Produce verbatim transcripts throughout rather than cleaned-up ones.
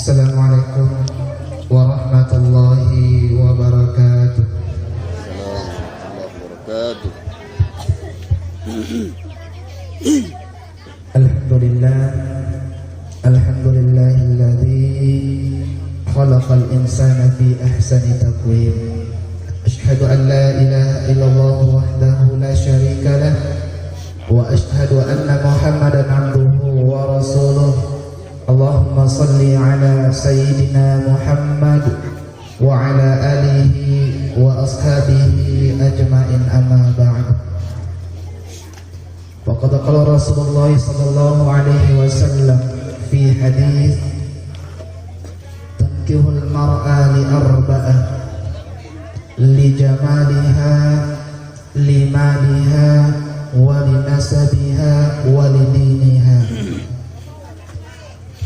Assalamualaikum warahmatullahi wabarakatuh. Alhamdulillah. Alhamdulillahilladzi khalaqal insana fi ahsani taqwim. Asyhadu an la ilaha illallah wahdahu la syarika lah. Wa asyhadu anna Muhammadan abduhu wa rasuluh. Allahumma salli ala sayyidina Muhammad wa ala alihi wa ashabihi ajmain, amma ba'd. Wa qad qala Rasulullah sallallahu alaihi wasallam fi hadits, tunkihul mar'a li arba'ah, li jamaliha, li maliha, wa li nasabiha, wa li diniha.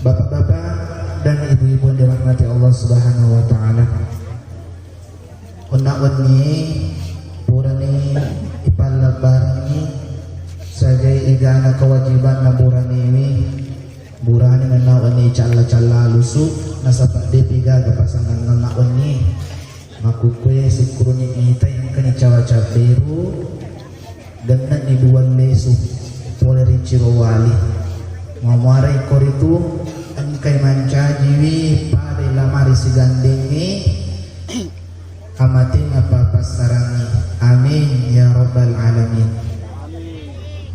Bapak-bapak dan ibu-ibu yang dirahmati Allah Subhanahu wa Ta'ala, onna wenni purani ipallabbarengngi sagai igana kewajibanna buraniwi, burani nenna wenni calla-calla lusu, nasaba depi gaga pasanganna wenni. Makkukkue sukkuruni mitai engkani cawa cabberu, genne'ni dua lesu pole ri Cirowali. Mamuarai koritu engkai mancajiwi padai lamari sigandengngi, amatengnga papassarangngi. Amin ya rabbal alamin.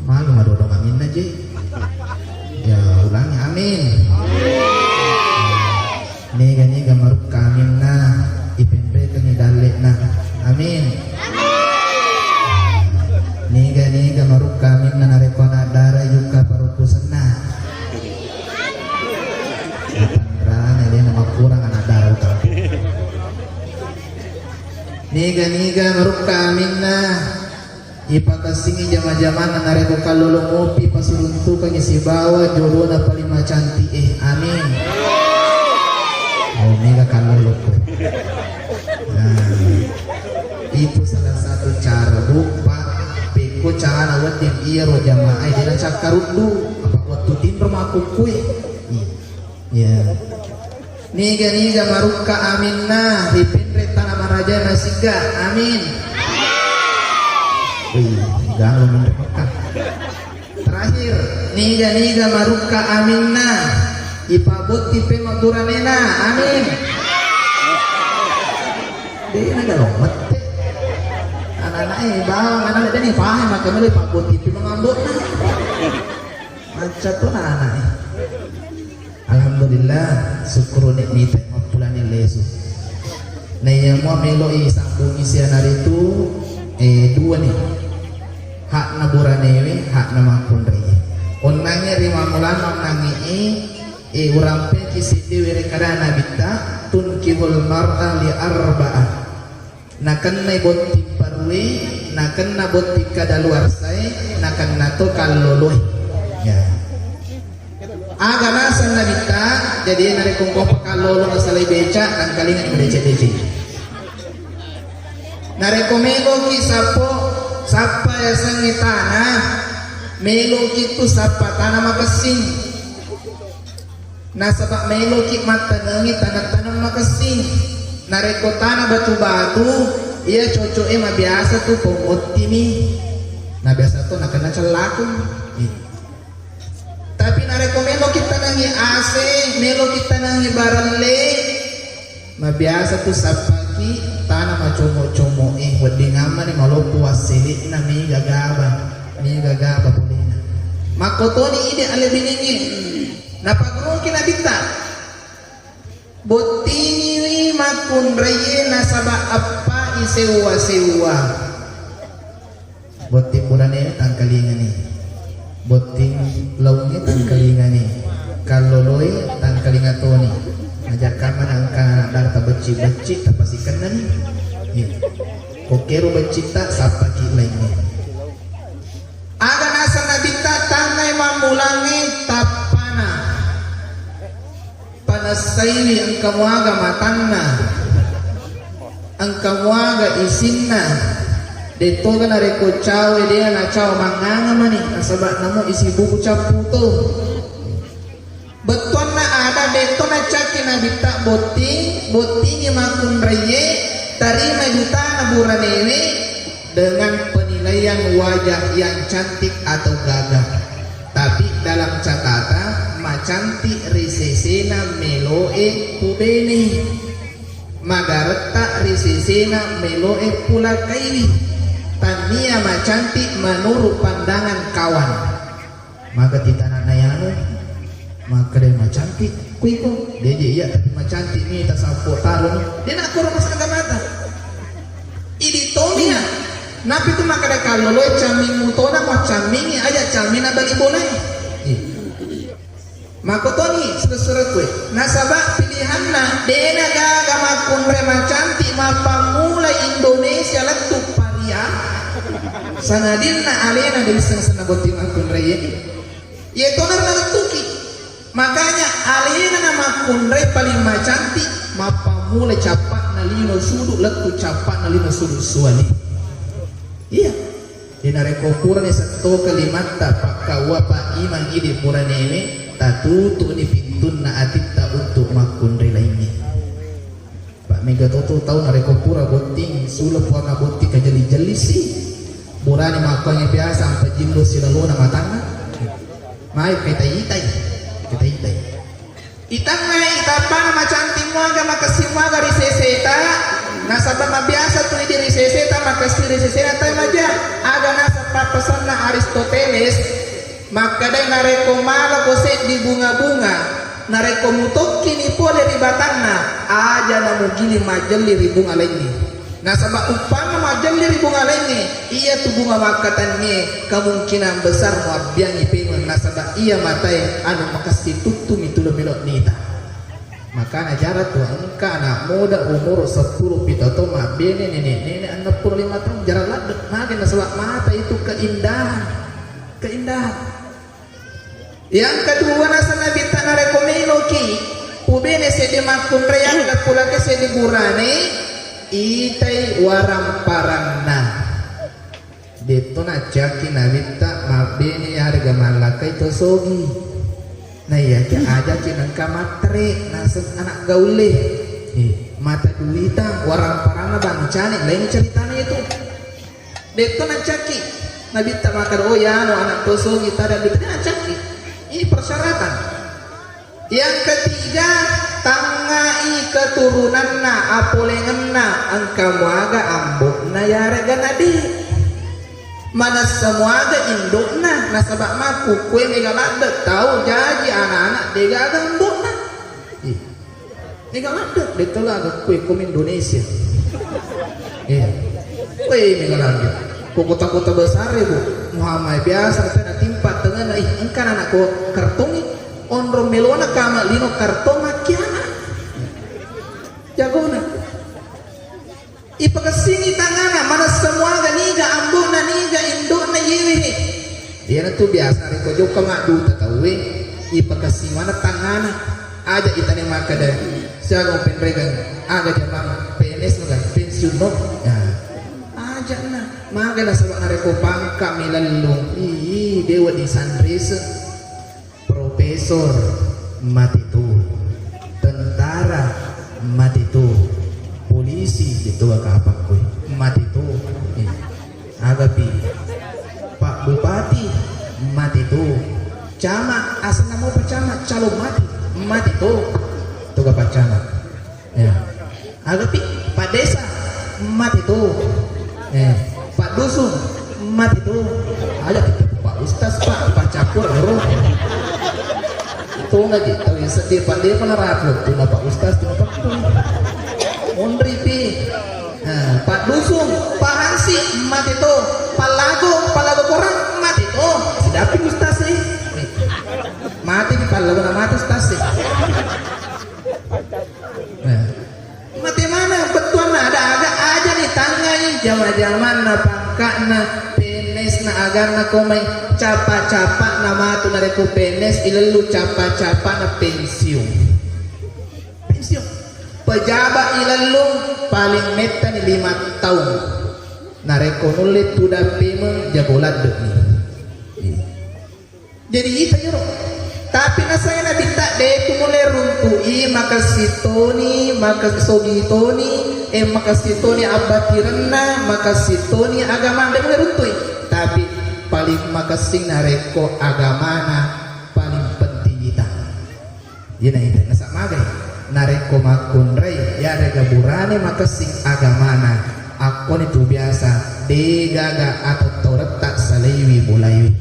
Malu madodong aminna je. Ya ulangi amin. Niga-niga marukka aminna, ipenrekengngi dalle'na. Amin. Niga-niga marukka aminna narekko anak dara jukka parukkusenna. Tanrana alena makkurang anak dara utang. Niga-niga marukka aminna, ipakessingngi jama-jamanna narekko kallolo mopi pasiruntukengngi sibawa jodona paling macanti'e. Amin. Oh, mega kallolokku. Nah, itu salah satu cara, Bu, Pak. Pekko carana wedding iyaro jamaah dena cakkaruddu. Apa wettu tinro makkukkue. Iya. Niga-niga marukka aminna, ripenre tana marajana sigga. Amin. Wih, galo menre Mekah. Terakhir, niga-niga marukka aminna, ipabotti pe mabburanena. Amin. Dena galo mette. Anak-anak ini bawang, anak-anak ini paham, maka mulai pabotti pe mangambokna. Macca to anak-anak ini. Alhamdulillah, sukkuru nikmita mappulani lesu. Naiya mua meloi sambungi sianaritu, eh, dua ni. Hakna buranewe, hakna makkunraie. Onnangnge ri mammulana onnangnge e, eh, urampeki sedde werekada nabitta, tunkihul mar'a li arba'ah. Nakennai botting parue, nakenna botting kadaluarsae, nakenna to kalloloe. Ya. Aga naseng nabitta, jadi narekko engka pakallolo nasalai beca, tangkalinga madeceng-deceng. Narekko meloki sappo, sappa yasengnge tana, meloki tu sappa tana makessing. Nasaba meloki mattanengi taneng-taneng makessing. Narekko tana batu-batu, iya coco'e mabiasa tu pong ottimi. Na biasa to nakenna cellakung. Tapi narekko meloki tanengi ase, meloki tanengi barelle, mabiasa tu sappaki tana macomo-como'e, wedding ammani maloppo wassele'na, mega gaba, mega gaba polena. Makkotoni ide ale binengnge. Napagurungki nabitta. Bottingiwi makkunraie nasaba eppai sewwa-sewwa. Botting burane tangkalingani. Botting laungnge tangkalingani. Kalloloe tangkalinga toni. Ajakkamana engka dara tabecci-becci tapasikennani. Iya. Kokkero beccitta sappaki laingnge. Aga naseng nabitta tannai mammulangnge tappana. Panessaiwi engka muaga matanna, engka muaga isinna, dettoga narekko cawe dea nacao mangnganga mani, nasaba namo isi bubu cappu to. Bettuanna ada detto Cakki Nabitta botting, bottingi makkunraie, tarimai dutana buranewe dengan penilaian wajah yang cantik atau gagah. Tapi dalam catatan, macantik ri sesena meloe pubene. Magaretta ri sesena meloe pulakaiwi. Tannia macantik menurut pandangan kawan. Maga titana nayanu, makkeda macantik, kuiko, deje iya tapi macantik ni tasappo taroni. Dia nak koro pas agamata. Idi tomia. Napi tu makkeda kalloloe camming mutona, maccammingi aja camming na bali bolai. Iya. Makkotoni sure-surekku e. Nasaba pilihanna, dena gaga makkunrai macantik mappammula Indonesia lettu Paria, sangadinna alena de wisseng senna botting makkunrai e. Iye tona lettuki. Makanya alena na makkunrai paling macantik mappammula cappa'na lino sudu lettu cappa'na lino sudu suwali. Iya. Inarekko purani setto kalimatta pakkaua Pak Imang idi buranewe, tatutu'ni pintunna atitta untuk makkunrai laingnge. Pak mega toto tau narekko pura botting, sula puanna botting kajelli-jelli si. Burani makkuangnge biasa ampa jillo silalona matanna. Mai petai-itai, petai-itai. Itangngai tappana macantik muaga, makessing muaga ri seseta, nasaba mabiasa tu idi ri seseta, makessing ri sesena, tai maja. Aga naseng pappesanna Aristoteles, makkedai narekko malako seddi bunga-bunga, narekko mutokkini pole ri batanna, aja namugiling majjelli ri bunga laingnge. Nasaba uppanna majjelli ri bunga laingnge, iyatu bunga makkatennie kemungkinan besar muabbiangngi pemeng, nasaba iya matae anu makessing tuttumi tulo melo nita. Makana jarang tu engka anak muda umur seppulo pitu taung mabbene, nenek-nenek enneng puluh lima tahun, jarang ladde. Magi? Nasaba mata itu keindahan, keindahan. Yang kedua, naseng Nabitta narekko meloki pubene seddi makkunrai, pulake seddi burane, itai waramparanna. Detto nacakki Nabitta mabbene yarega mallakai to sogi. Na iya ki ajaki nengka matre naseng anak gaulle. Eh, mata duita waramparanna bangcane lain ceritana itu. Detto naccakki, Nabitta makkeda, "Oh, yano anak tosogi tada duita." Naccakki. Ini persyaratan. Yang ketiga, tangngai keturunanna, apolengenna, engka muaga ambo'na yarega nade. Manessa muaga indo'na, nasaba makkukkue mega ladde tau jaji anak-anak degaga ambo'na. Ih. Mega ladde, detto laga kue kom Indonesia. Iya. Kue mega ladde. Ko kota-kota besar ya, Bu. Muhammad biasa, tapi na timpa tengah na, ih, engka anak ko kartongi, onrong melona kama lino kartong makkiana. Jagona. Ipakessingi tangngana, manessa muaga niga ambo'na, niga indo'na, yewe he. Iyanatu biasa rekko jokka madduta tauwe, ipakessing maneng tangngana. Aja itane makkeda, siaga penregang, aga jamang P N S no kan, pensiun no. Ya. Aja na, maga nasaba narekko pangka milellung, ii, dewa disanrese. Profesor mate tu, tentara mate tu, polisi itu kapakku mate tu. Eh, agapi Pak Bupati mate tu, camat, asenna mopa camat, calon mati mate tu. Tuga Pak Camat. Ya. Agapi Pak Desa mate tu. Eh, Pak Dusun mate tu. Aja kita Pak Ustaz, Pak, Pak Campur, Bro. Itu lagi tahu yang sedih pandai mana rapi tu Pak Ustaz tu Pak. Mondri pi. Nah, Pak Dusun, Pak Hansi mate tu. Pak Lago, Pak Lago korang mate tu. Sidapi Ustaz sih. Mati di Pak Lago na mati Ustaz sih. Nah. Mate maneng bettuanna, ada-ada aja ni tangngai jama-jamanna, pangka'na, P N S-na, aganna komai, capa-capa'na matu narekko P N S ilellu capa-capa'na pensiun. Pensiun. Pejabat ilellu paling mettani lima taung. Narekko nulle tudang pemeng jago ladde'ni. Iya. Jadi ita ero. Tapi nasaya Nabitta, de' tu mulle runtu'i, makessing toni, makessing toni, eh, makessing toni abbatirenna, makessing toni agamana, de' mulle runtu'i. Tapi paling makessing narekko agamana paling penting ita. Iyana ita, nasaba magai? Narekko makkunrai, iyarega burane makessing agamana, akkoni tu biasa, de' gaga atau tauretta salaiwi bolaiwi.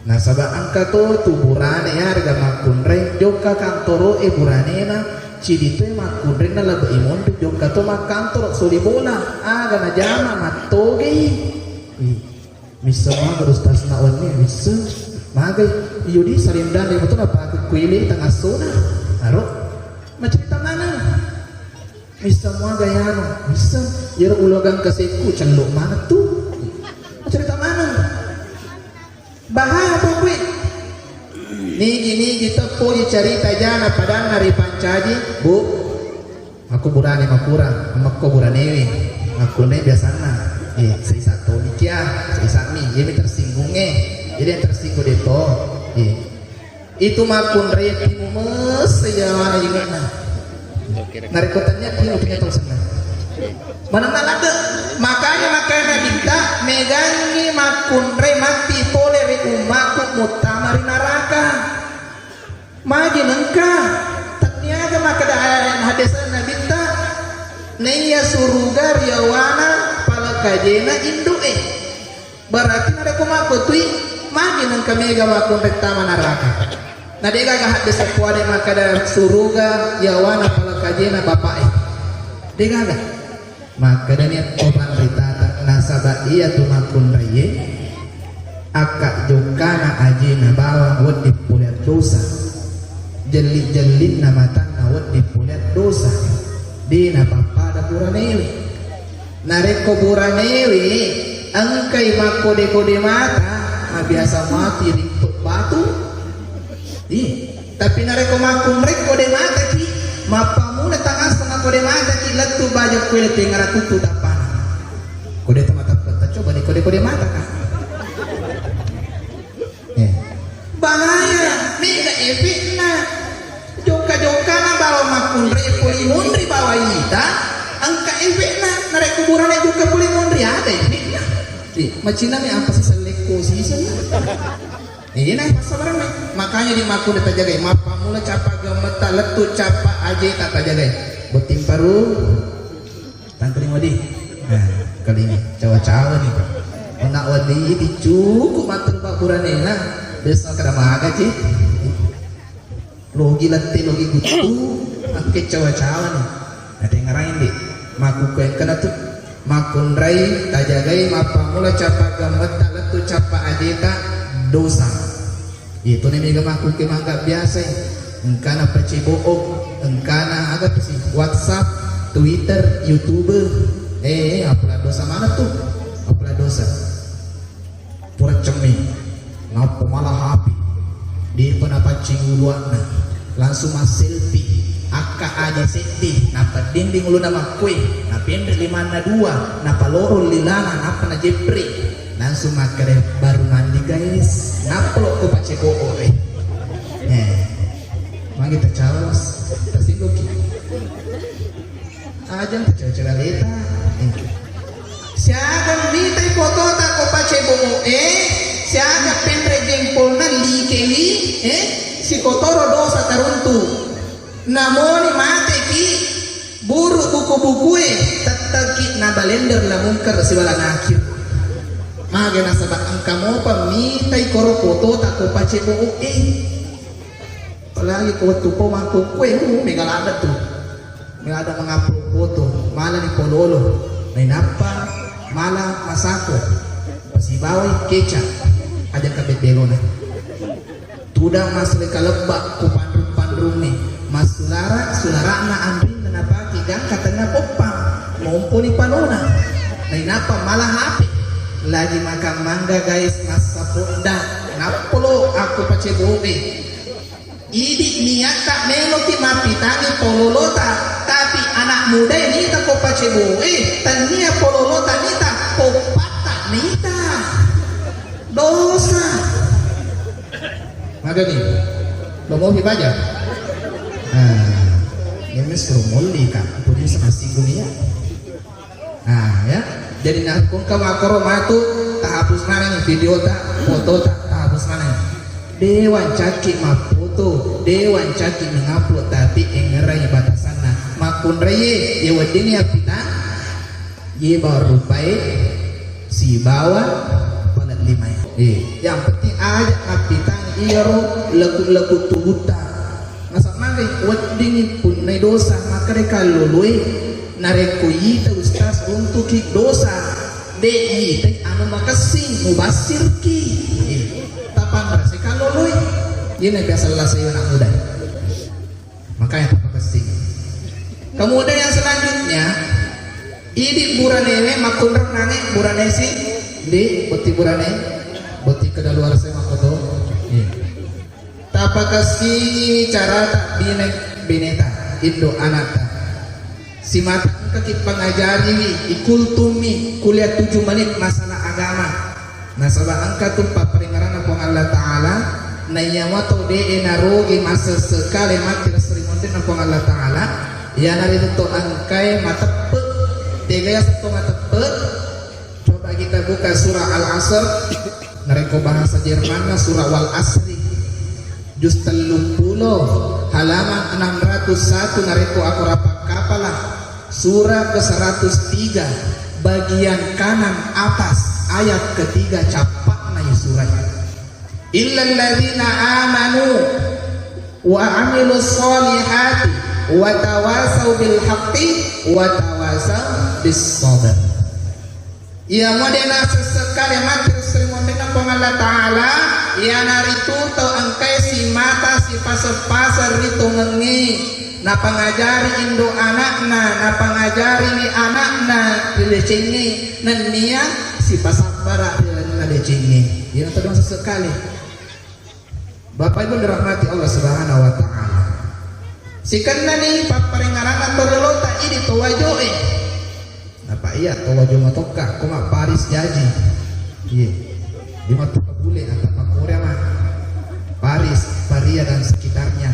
Nasaba engka to tu burane iyarega makkunrai, jokka kantoro'e buranena, cidi' toe makkunrainna lebbi monri, jokka to makkantoro soli bola, aga najama mattogei. Ih, misseng maga ustazna wenni, misseng. Magai, iyo di salendang e moto napake kuele tangassona. Aro, macerita maneng. Misseng maga yano, misseng. Iyaro ulogang kasekku, cello maneng tu. Macerita maneng. Bahaya apa kue? Nigi-nigi teppoji carita jana padanna ripancaji, Bu. Aku burane makurang, mekko buranewe. Makkunrai biasanna. Eh, saisa tomi kia, saisa mi. Iyami tersinggung e. Jadi yang tersinggung de' to. Eh. Itu makkunrai timu messe yawana inge'na. Narekko tania timu punya tau senna. Manenna ladde. Makanya, makanya Nabitta, megangngi makkunrai matti pole ri ummaku muttama ri naraka. Magi nengka, tenniaga makkeda hadis Nabitta, naiya suruga riyawana palekajena indu'e. Berarti narekko makkutui, magi nengka mega makkunrai tama naraka. Na de' gaga hadis kuade makkeda suruga yawana palekajena bapa'e. De' gaga. Makkedani to panritata, nasaba iyatu makkunraie, akka jokkana ajena bawang wedding pole dosa. Jelli-jellinna matanna wedding pole dosa. De' napappada buranewe. Narekko buranewe engkai makkode-kode mata, mabiasa mati ri batu. Ih, tapi narekko makkunrai kode mataki, mappamula tangasseng kode mataki, lettu baja kuele tengara tuttu tappana. Kode to mata, coba ni kode-kode mata ka. Eh. Bahaya, mega efekna. Jokka-jokkana bawang makkunrai poli monri bawang ita, engka efekna. Narekko burane jokka poli monri, ada efekna. Eh, macinami apa sisellekko siseng. Iyana passabarenna. Makanya di makkunrai tajagai, mappamula cappa gemmetta lettu cappa ajeta tajagai. Botting paru. Tangkring wadi. Nah, kali ini cawa-cawa nih. Nak wadi dicukup matur pak buranena. Besok kada maga sih. Logi lette, logi guttu, angke cawa-cawa ni. Nadengarai ndi. Makkukue engkana tu. Makkunrai tajagai mappamula cappa gemmetta lettu cappa ajeta dosa. Itu ni mega makkukue mangga biasa. Engkana pacebo'o, engkana aga tu si WhatsApp, Twitter, YouTube. Eh, apala dosa mana tu? Apala dosa. Pura cemme, nappa mala H P. De'pa napaccing uluanna, langsung masselfie. Akka aja seddi, nappa dinding uluna makkue, napenre limanna dua, napaloro lilana, nappa najepre. Langsung makkeda, "Baru mandi, guys." Nappa lo ko pacebo'o e. Eh, magi tacawa, mas. Tasinggoki. Ajang pecah-pecah leta. Eh. Siaga mitai fotota ko pacebo'o e, siaga penre jempolna likewi, eh, sikotoro dosa taruntu. Namoni mateki, buru buku-bukue, tetteki na balender la mungkar siwala nakir. Mage nasaba engka mopa mitai koro fotota ko pacebo'o e. Apalagi ko wettu po makkukue, uh, mega ladde tu. Mega ladde mengupload foto, mala ni pololo. Nainappa mala masako. Pasibawai kecap. Aja kabebbelona. Tudang massu kalebba ku panrung-panrungnge. Massulara, sulara'na anrinna napake gangka tenna poppang. Momponi panona. Nainappa mala H P. Lagi makan mangga, guys, massa podda. Nappolo aku pacebo'e. Idi niatta meloki mappitangi pololota, tapi anak muda nita ko pacebo'e, tania pololota nita, poppatta nita. Dosa. Magani. Lo mopi baja? Ah, ini suruh molli, Kak. Aku bisa masih dunia. Ah, ya. Jadi, nah, kung ka makkoro matu, tahapus maneng video ta, foto ta, tahapus maneng. Dewa cakki mapfoto, dewa cakki mengupload, tapi engerai batasanna. Makkunrai ye wedding ya pita, ye bawa rupai sibawa pala lima. Eh, yang penting aja nappitang iyaro leku-leku tubutta. Nasaba magai weddingngi punnai dosa, makkeda kalloloe, narekko ita ustaz runtuki dosa, de itai anu makessing, mubasirki. Eh, tapanrasai kalloloe. Iyana biasa lasai anak muda. Makanya tapakessing. Kemudian yang selanjutnya, idi buranewe makkunrennangi burane si di boti burane, boti kedaluarsa makkoto. Iya. Tapakessingi carata bine beneta, indo anakta. Simata engkaki pangajariwi, ikultummi kuliah tujuh menit masalah agama. Nasaba engka tu papparingeranna Puang Allah Ta'ala, naiya mato de'e naroge masessekale matti ri monrinna Puang Allah Ta'ala, iyanaritu to engkae mateppe. Tega yaseng to mateppe? Coba kita buka surah Al-Asr, narekko bahasa Jermanna surah Wal Asri, juz telluppulo, halaman enam ratus satu, narekko akorang pakkapala, surah ke seratus tiga, bagian kanan atas, ayat ketiga, cappa'na i surah. Illalladzina amanu wa amilus solihati wa tawasau bil haqqi wa tawasau bis sabr. Iya mode nasessekale matti ri monrinna Puang Allah Ta'ala, iyanaritu tau engkae simata sipaseng-paseng ri tongengnge, napangajari indo anakna, napangajariwi anakna ri decengnge, nennia sipasabbara ri lalenna decengnge. Iyana tau nasessekale. Bapak Ibu dirahmati Allah Subhanahu wa Ta'ala. Sikennani papparingeranna to riolota, idi to wajoe. Napa iya to wajo matokka, ko ma Paris jaji. Iya. Di matu kabule atau Korea ma. Paris, Paria dan sekitarnya.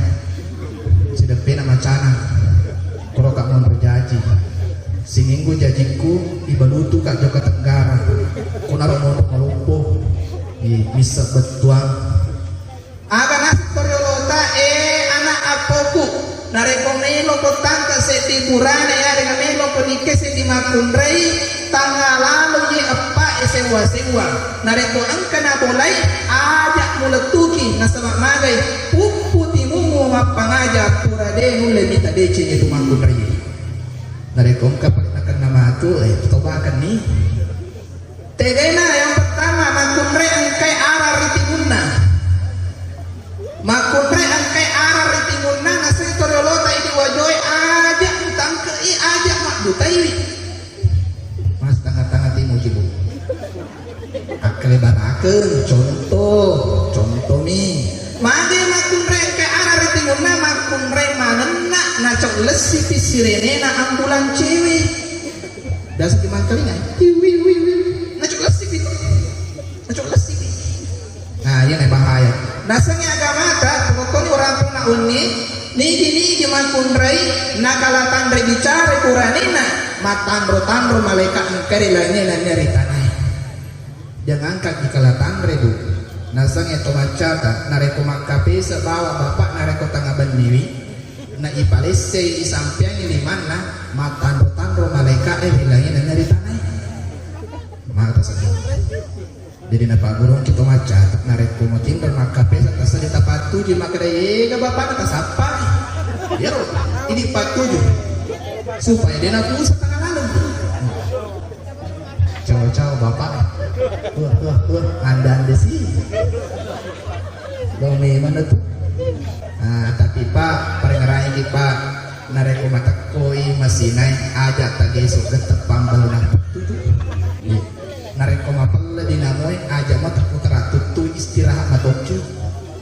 Sideppena macana. Koro ka monro jaji. Siminggu jajikku ibalutu ka Joko Tenggara. Kunaro monro maloppo. Iya, missa bettuang. Aga naseng to riolota, eh, anak appoku, narekko meloko tangke seddi burane, yarega meloko nikke seddi makkunrai, tangnga lalo ye eppa e sewwa-sewwa. Narekko engka nabolai, aja mulettuki, nasaba magai, puppu timumu mappangaja, pura de nulle mita deceng itu makkunrai. Narekko engka pale nakenna matu, eh, tobakenni. Tegana yang pertama, makkunrai engkai arang ri timunna. Makkunrai engkai arang ri timunna, naseng to riolota idi wajoe, aja mutangkei, aja mabbutaiwi. Mas tengah-tengah timu jibu. Akkalebarakeng, contoh, contoh mi. Mage makkunrai engkai arang ri timunna, makkunrai manenna, nacok lessi pi sirenena ambulan cewe. Biasa ki mangkalinga, eh? Tiu, wiu, wiu, wiu. Nacuk lessi pi tu. Nacuk lessi pi. Nah, iya nih bahaya. Nasengi agamata, pokoknya orang pernah uni, nigi-nigi makkunrai, nakala tanre bicara kuranina, matanro-tanro malaika engkari lainnya nanya ri tanai. Jangankan ikala tanre, Bu. Nasengi to maccata, narekko makkapesa bawa bapak narekko tanga benniwi, na ipalessei isampeangi limanna, matanro-tanro malaika e ri langit na ri tanai. Mata sedih. Jadi napagurung kita maccata, narekko matinro makkapesa tasadi tapattuju makkeda ega bapakna tasappa. Yero, ini pattuju. Supaya dia napusa tangan lalu. Cao-cao bapak. Tuh, tuh, tuh, anda-anda sih. Lo memang tuh. Ah, tapi Pak, parengerai ki Pak, narekko matekkoi masinai aja tageso gettep pambalna. Iya. Narekko mapelle dinamoi aja matekku teratuttu istirahat matokki.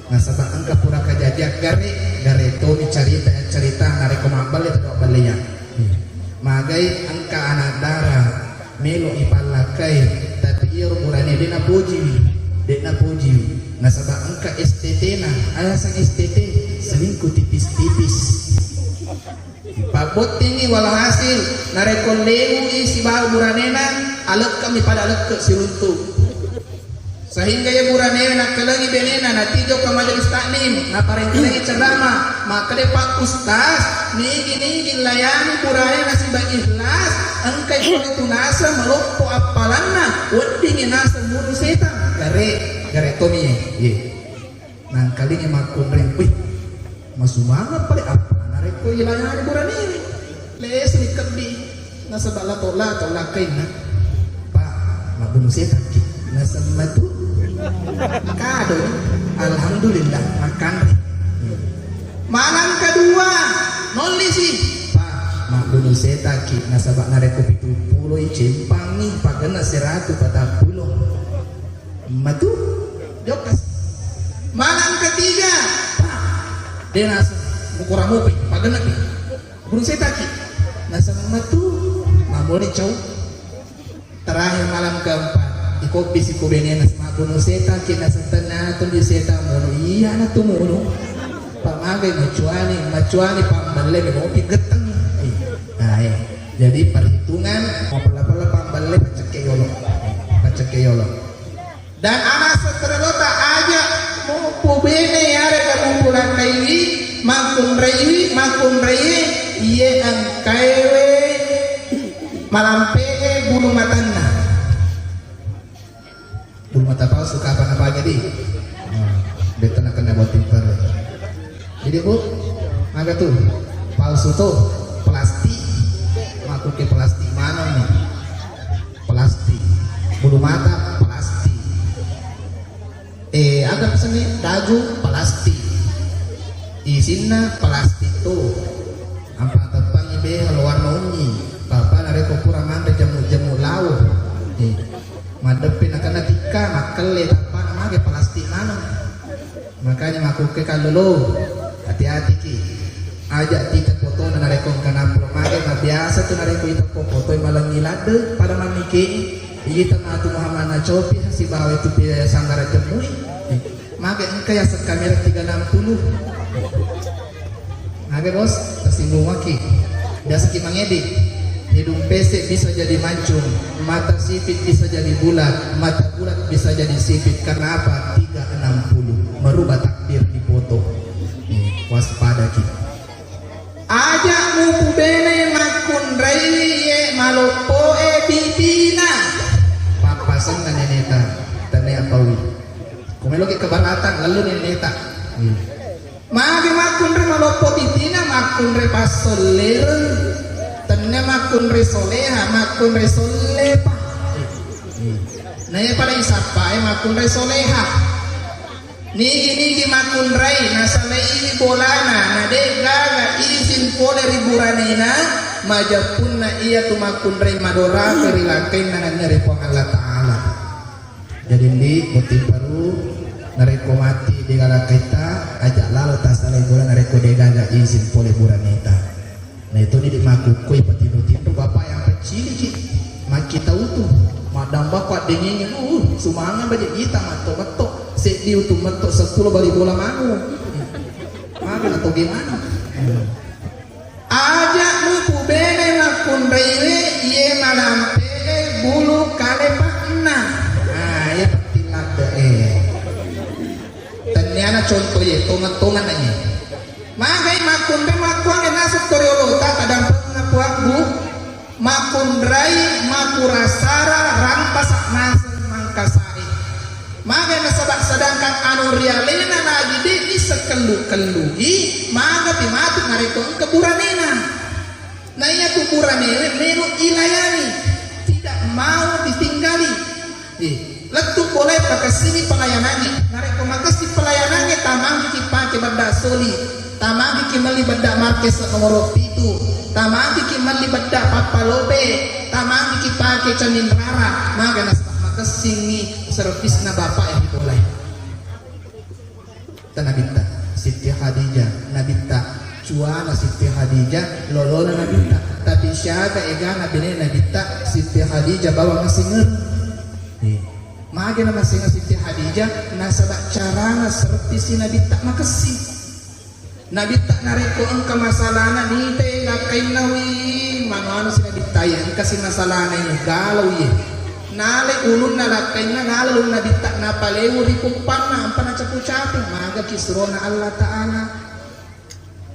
Nasaba engka pura kajajiang gare, gare tomi carita, carita narekko mabballe teddo balleya. Iya. Magai engka anak dara melo ipallakkai, tapi iyaro burane de napojiwi, de napojiwi. Nasaba engka S T T-na, ayaseng S T T, Selingkuh tipis-tipis. Pabbottingi, walhasil narekko lewui sibawa buranena, alekkemi pada alekke siruntu. Sehingga iya buranewe nakkalengi benena, natijo ke majelis taklim, naparengkalengi ceramah, makkeda, "Pak Ustaz, nigi-nigi layani buranena siba ikhlas, engkai pole tu naseng maloppo appalanna, weddingi naseng munu setang." Gare, gare tomi ye. Ye. Nangkalingi makkunrai, "Wih, masumanga pale apa narekko ilayani burane?" Lesuni keddi, nasaba lato-lato lakkainna. "Pak, mabbunu setaki." Naseng matu. Kado, alhamdulillah, makkanre. Malam kedua, nollisi. "Pak, mabbunu setaki, nasaba narekko pitu puloi cempangi, pagenna seratu patappulo." Matu, jokkas. Malam ketiga, Pak, de naseng, mukura mupi, pagenna pi. Burung setaki. Naseng matu, mamoni cau. Terakhir malam keempat, ikobbisi ko benena, "Mabbunu setaki." Naseng, "Tenna tu di seta munu." "Iya na tu munu." Pak, magai macuani, macuani pamballe, mopi getteng. Eh, nah, eh. Jadi perhitungan, mau pella-pella pamballe, pacekke yolo. Pacekke yolo. Dan ana' seterelota, aja mupu bene yarega mupu lakkaiwi, makkunraiwi, makkunraiwi, iye engkaewe malampe'e bulu matanna. Bulu mata palsu kapan apa jadi? Nah, betta nakenna botting pare. Jadi, Bu, maga tu? Palsu tu, plastik. Makkuke plastik maneng ni. Plastik. Bulu mata plastik. Eh, aga pesenni? Daging plastik. Isinna plastik tu. Ampa teppangi beha lo warna unyi. Papa narekko pura manre jemu-jemu lau. Eh, maddeppe nakenna tikka, makkelle tappana mage plastik maneng. Makanya makkukke kallolo, hati-hati ki. Aja tita fotona narekko engka namplo mage, mabiasa tu narekko ita fotoi malengi ladde pada mannike. Ita matu Muhammad Nacopi sibawa itu pi sanggara jemmui. Mage engka yaseng kamera tiga enam puluh. Mage, Bos, tersinggung maki. Biasa ki mangedi. Hidung pesek bisa jadi mancung, mata sipit bisa jadi bulat, mata bulat bisa jadi sipit. Karena apa? Tiga enam puluh. Merubah takdir di foto. Nih, waspada ki. Aja mupu bene makkunrai ye maloppoe pitina. Pappasenna neneta, tania pawi. Kumeloki keberatan, lalu neneta. Nih. Magi makkunrai maloppo pitina, makkunrai passollereng. Tennia makkunrai soleha, makkunrai sollepa. Naiya pada isappae makkunrai soleha. Nigi-nigi makkunrai nasalaiwi bolana, na de gaga izin pole ri buranena, majeppunna iyatu makkunrai madoraka ri lakkainna nennia ri Puang Allah Ta'ala. Jadi, ndi, botting paru, narekko matti de gaga lakkaitta, aja lalo tasalai bola narekko de gaga izin pole buraneta. Na itu ni di makkukku ipatinro-tinro bapak yang peciliki. Makkita utu, maddamba ko addengengi, uh, sumanga baje ita matto-matto, seddi utu matto seppulo bali bola manu. Mana atau gimana? Aja mupu bene makkunraiwe iye malampe'e bulu kalepanna. Nah, iya penting ladde, eh. Tenniana contoh ye, tongan-tongan na ye. Magai makkunrai makkuange naseng toriolota tadampenna puang bu. Makkunrai makurasara rampasa naseng mangkasae. Maga nasaba sedangkan anu rialena lagi de' isekkellu-kellugi, magapi matu narekko engka buranena. Na iya tu buranewe melo ilayani, tidak mau ditinggali. Eh, lettu pole pakessini pelayanannya. Narekko makessi pelayanannya, tamangki pake bedda soli. Tamagiki melli bedda markes nomoro pitu, tamagiki melli bedda pappalope, tamagiki pake cenning rara, maga nasaba makessingngi servisna bapak yang dipolai. Ta Nabitta, Siti Khadijah, Nabitta, cuana Siti Khadijah, lolona Nabitta, tapi siaga egana bene Nabitta, Siti Khadijah bawang masingereng. Nih, maga namasingeng Siti Khadijah, nasaba carana servisi Nabitta makessing. Nabitta narekko engka masalana nitai lakkainna, wi, manu-anu si Nabitta iya, engka si masalana iya, galau iya. Nalai ulunna lakkainna, nalai ulunna Nabitta, napalewu ri pumpanna, ampa nacapu-capu, magaki surona Allah Ta'ala.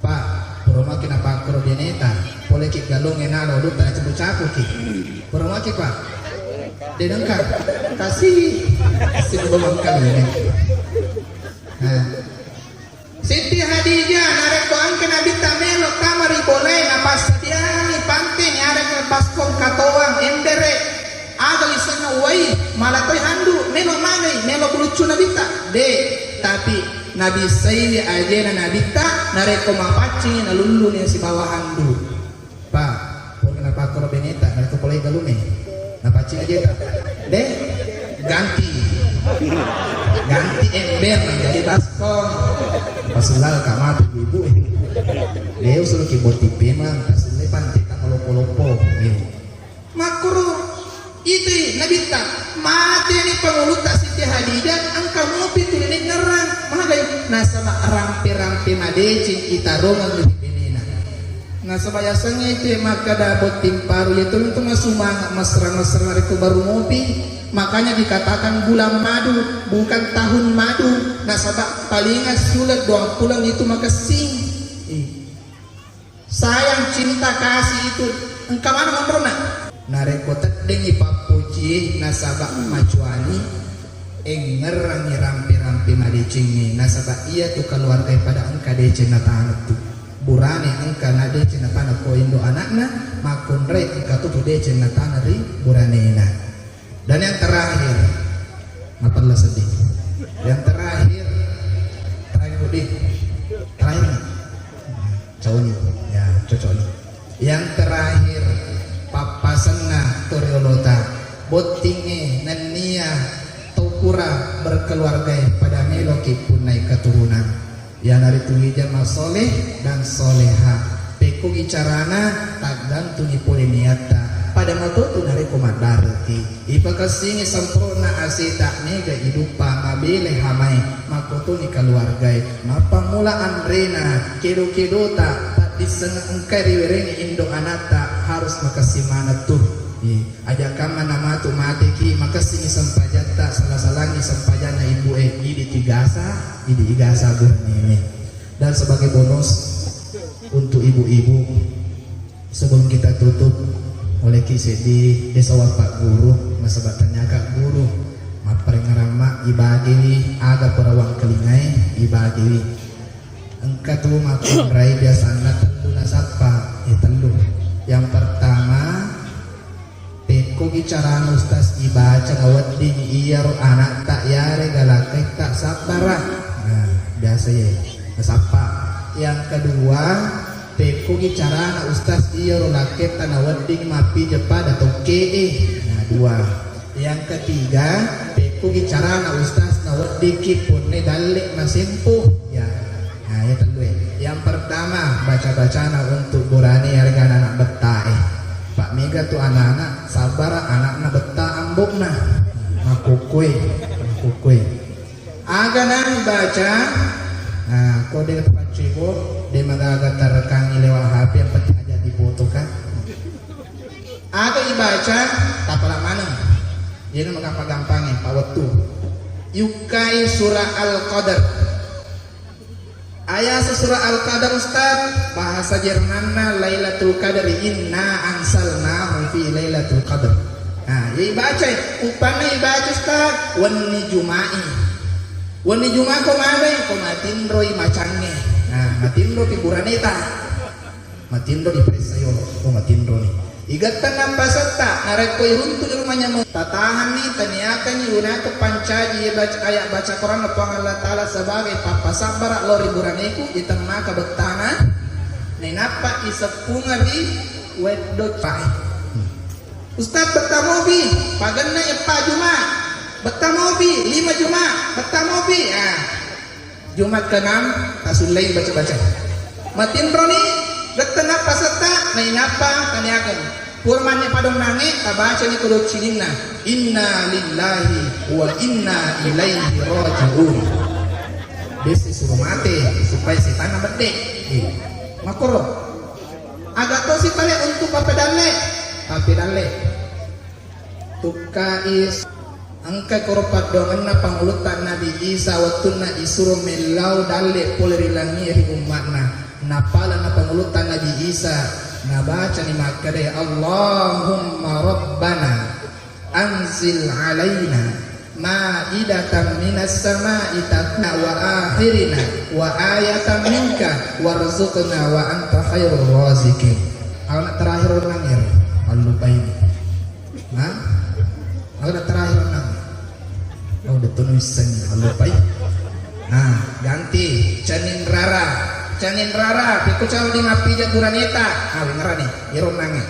Pa, pura maki napakkoro beneta, poleki galungnge nalo ulutta nacapu-capuki. Pura maki, Pa. De nengka. Kasi. Kasi ko mangkali ini. Nah. Siti Hadijah narekko engka Nabitta melo tama ri bolae, napassadiangi pante niarenga baskom katoang embere. Aga lisenna uwai, mala toi handu, melo manai, melo buluccu Nabitta? De, tapi nabissaiwi ajena Nabitta, narekko mapaccingi nalulluni sibawa handu. Pa, pura napakkoro beneta, narekko polai galungnge. Napaccing ajeta. De, ganti. Ganti ember, jadi baskom. Pasulal kamatu ibu, eh. De, usul ki botting pemang, pasulle pante tak loppo-loppo. Eh. Makkuro itu Nabitta, mateni pangulutta Siti Hadijah, engka mopi tuli nengngerang, magai nasaba rampe-rampe madeceng itarongeng ri benena. Nasaba yasengnge itu makkada botting paru, itu untuk masumanga, mesra-mesra narekko baru mopi. Makanya dikatakan bulan madu, bukan tahun madu, nasaba palinga sulet doang pulang itu makessing. Eh. Sayang, cinta kasih itu engka maneng onronna. Narekko teddengngi pappoji nasaba macuani, engngerangngi rampe-rampe madecengnge, nasaba iyatu keluarga pada engka deceng natana tu. Burane engka na deceng natana ko indo anakna, makkunrai engka tu tu deceng natana ri buranena. Dan yang terakhir, mapella sedih. Yang terakhir, terakhir, Budi. Terakhir nih. Cocok nih. Ya, cocok nih. Yang terakhir, pappasenna toriolota. Bottingnge nennia tau pura berkeluarga pada meloki punnai keturunan. Iyanaritu ija masoleh dan soleha. Pekkogi carana, taggantungi pole niatta. Pada matotu narekko maddareki. Ipakessingi semprona aseta, mega iduppa, mabele hamai, makkotoni keluargai. Mappammula anrena, kedo-kedota, paddisseng engkai riwerengi indo anatta, harus makessing maneng tu. Iya. Aja kamma namatu mateki, makessini sempajatta, sala-salangi sempajanna ibue, idi tigasa, idi igasa buranene. Dan sebagai bonus untuk ibu-ibu, sebelum kita tutup, oleki seddi desa wapak guru, nasaba tanyaka guru, mapparengngeramma ibagiwi aga pura wangkelingai, ibagiwi. Engka tu makkunrai biasanna tellu nasappa, eh, tellu. Yang pertama, pekkogi carana Ustaz ibaca nawedding iyaro anakta yarega lakkaitta sabbara. Nah, biasa ye. Nasappa. Yang kedua, pekkogi carana Ustaz iyaro lakkaitta nawedding mappijeng pada tokke'e. Nah, dua. Yang ketiga, pekkogi carana Ustaz naweddikki ponne dalle masempo. Ya. Nah, ya tellu e. Yang pertama, baca-bacana untuk burane yarega anak-anak bettae. Pak mega tu anak-anak sabar anakna betta ambokna. Makkukue, makkukue. Aga na ibaca, nah, ko de paccebo, de magaga tarekangi lewat H P, yang penting aja difoto kan. Aga ibaca, tapala maneng. Iyana magampa-gampangnge, pawettu. Yukkai surah Al-Qadar. Ayasa surah Al-Qadar, Ustaz, bahasa Jermanna Lailatul Qadar, inna anzalnahu fi Lailatul Qadar. Nah, iya ibaca, uppanna ibaca, Ustaz, wenni Juma'i. Wenni Juma ko magai, ko matinroi macangnge. Nah, matinro pi buraneta. Matinro diperessa yolo, oh, matinro ni. Igattenna pasetta, narekko iruntu rumahnya mau tatahanni, taniakanni, unatu pancaji baca, ayat baca Quran Puang Allah Ta'ala sebagai pappasabbara lori buraneku, itemmaka bettana, nainappa iseppunga ri weddo pae. Ustaz, betta mobi, pagenna eppa Juma, betta mobi, lima Juma, betta mobi, ah. Jumat keenam, tasullei baca-baca. Matinroni, gettenna pasetta, nainappa taniakan. Pura manne padonnange, tabacani kodoccininna. Inna lillahi wa inna ilaihi raji'un. Biasa suruh mate supaya setanna bedde. Eh, makoro. Aga tosi pale untuk papedalle, papedalle. Tukka is engka koro paddoangenna pangulutta Nabi Isa wettunna isuro mellau dalle pole ri langi ri umma'na. Napalana pangulutta Nabi Isa, nabacani makkeda, "Allahumma rabbana anzil alaina ma'idatan minas sama'i takuna wa akhirina wa ayatan minka warzuqna wa anta khairur raziqin." Alana terakhir orang ini, allupaini. Nah, aku udah terakhir nang. Oh, udah tuh nuiseng, lupa ya. Nah, ganti cenin rara, cenin rara. Piku cau di mappija buraneta. Ah, beneran nih, irung nangi.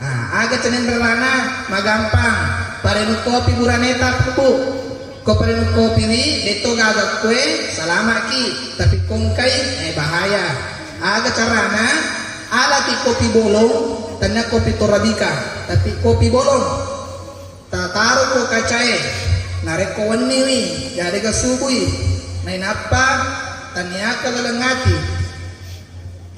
Nah, aga cenin rarana, magampang. Parenu kopi buraneta, bu. Ko parenu kopi wi, deto gaga kue, salamaki. Tapi kongkai, eh, bahaya. Aga carana, alaki kopi bolong, tanya kopi torabika, tapi kopi bolong. Tataroko kacae, narekko wenniwi, yarega subui, nainappa taniaka laleng ati.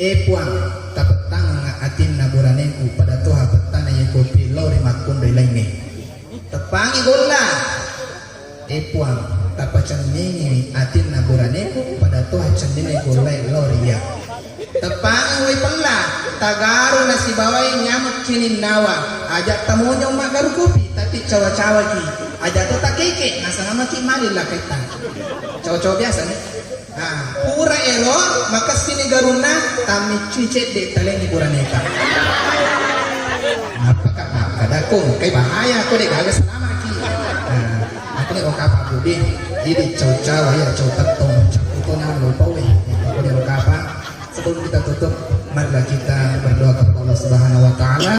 E Puang, tapettangeng atinna buraneku, pada toha pettana ye kopi lao ri makkunrai laingnge. Teppangi golla. E Puang, tapacenningi atinna buraneku, pada toha cenningi gollae lao ri iya. Teppangi wai pella, tagaru nasibawai nyamuk kininnawa. Aja tamonyo maggaru kopi, tapi cawa-cawaki. Aja to takeke, nasangamaki mali laketta. Cawa-cawa biasa nih. Ah, pura ero, makessini garunna, tammiccui cedde talengi buraneta. Nappa ka makkada ko, kai bahaya ko de gaga salamaki. Ah, aku nih okapa budi, jadi cawa-cawa ya, cawa tettong.